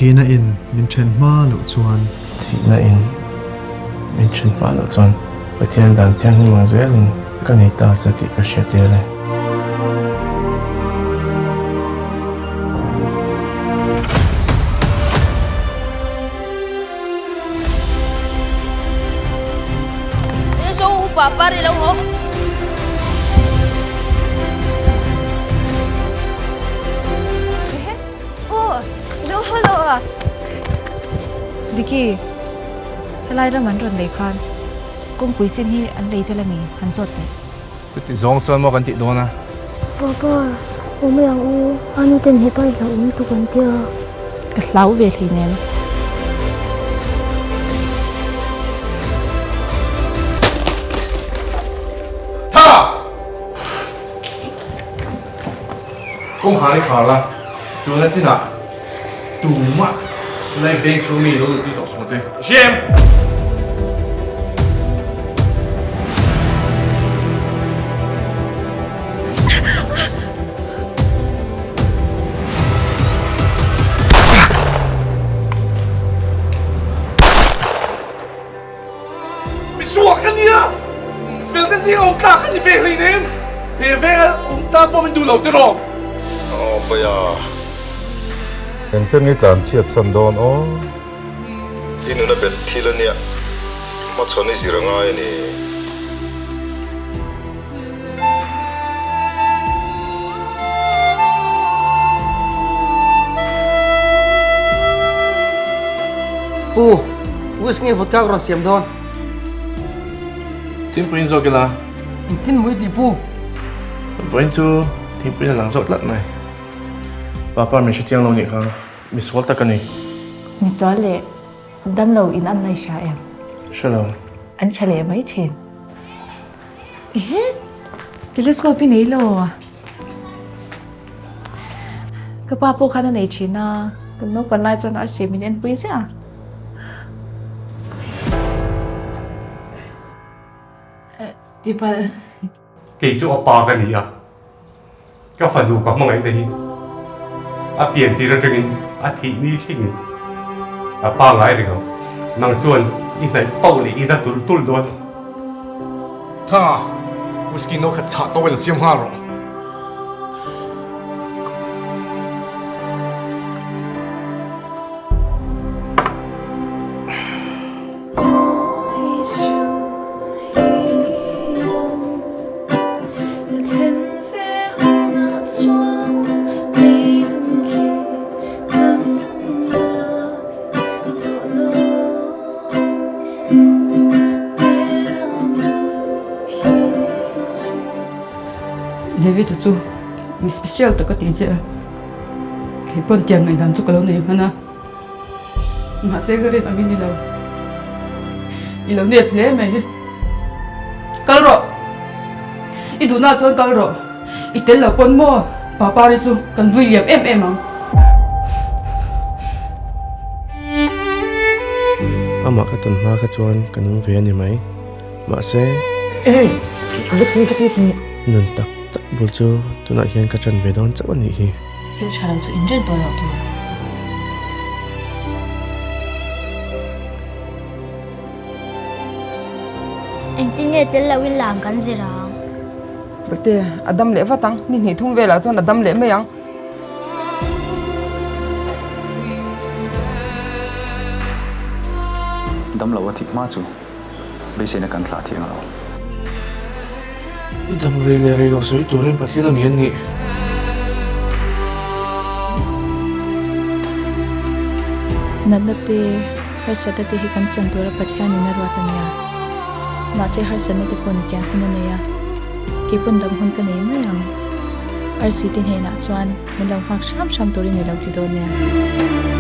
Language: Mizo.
Thihna in min then hma loh chuan. Thihna in min then hma loh chuan Pathian dan thianghlim ang zelin ka nei ta che tih ka hria tel e. Diki, helai ram an rawn lei khan kawngpui chin hi an lei tel a mi? Han zawt teh. Chuti zawng chuan maw kan tih dawn a? Papa, awm mai ang u, a nu ten hepa i hlauh awm tuk an tia. Ka hlau ve hleinem. Tha! Kawngkhar i khar la, tuna chinah tumah lai veng chhung mi lo lut tih tawh suh ang che. Hriam! Misual ka nia! Fel te zing a awm tlak a ni ve hleinem! He veng a awm tan pawh min duh lo tiraw? Aw Paya, engchen nge tlan chhiat chhan dawn aw? I nuna bet thil a nia, hmachhawn i zir a ngai a ni. Pu, whisky nge vodka ka rawn siam dawn? Thingpui in zawk ila. Engtin maw i tih Pu? Vawiin chu thingpui in a lang zawk tlat mai. Papa min hre chiang lo nih kha, misual tak a ni. Misual leh Damlo in an nai hria em? Hre lo. An tha leh mai thin. Ehe! Telescope hi nei lo. Ka pa pawh khan a nei thin a, kan naupang lai chuan arsi min enpui ziah a. Tipalh. Kei chu a pa ka ni a, ka fanu ka hmangaihna hi a pian tir atangin a thih ni thlengin a pa ngai reng ang. Nang chuan i hnaih pauh leh i la tulh tulh dawn. Tha, whisky no khat chhah tawk in a siam nghal rawh. David-a chu mi special tak a ti che a, kei pawn tiang ngaihdan chu ka lo nei hman a. Mahse ka rin angin i lo i lo nep hle mai. Kal rawh! I duhna chuan kal rawh. I tel lo pawn maw Papari chu kan vui liam em em ang. Amah ka tawn hma kha chuan ka nung ve a ni mai. Mahse. Hey! Lut nge ka ti tih? Nun tak tak bul chu tunah hian ka ṭan ve dawn chauh a nih hi. Thil tha lo chu inren tawh loh tur. Engtin nge tel loin lam kan zir ang? Bate, a dam leh vat ang. Ni hnih thum velah chuan a dam leh mai ang. Dam lo a thih hma chu beiseina kan thlah thiang lo. I dam rei leh rei lo sawi turin Pathian a ngen nih. Natna te, harsatna te hi kan chan tura Pathianin a ruat a nia. Mahse harsatna te pawh ni kian hun a nei a, kei pawn dam hun ka nei mai ang. Arsi te hnenah chuan min lo nghak hram hram turin i lo ti dawn nia.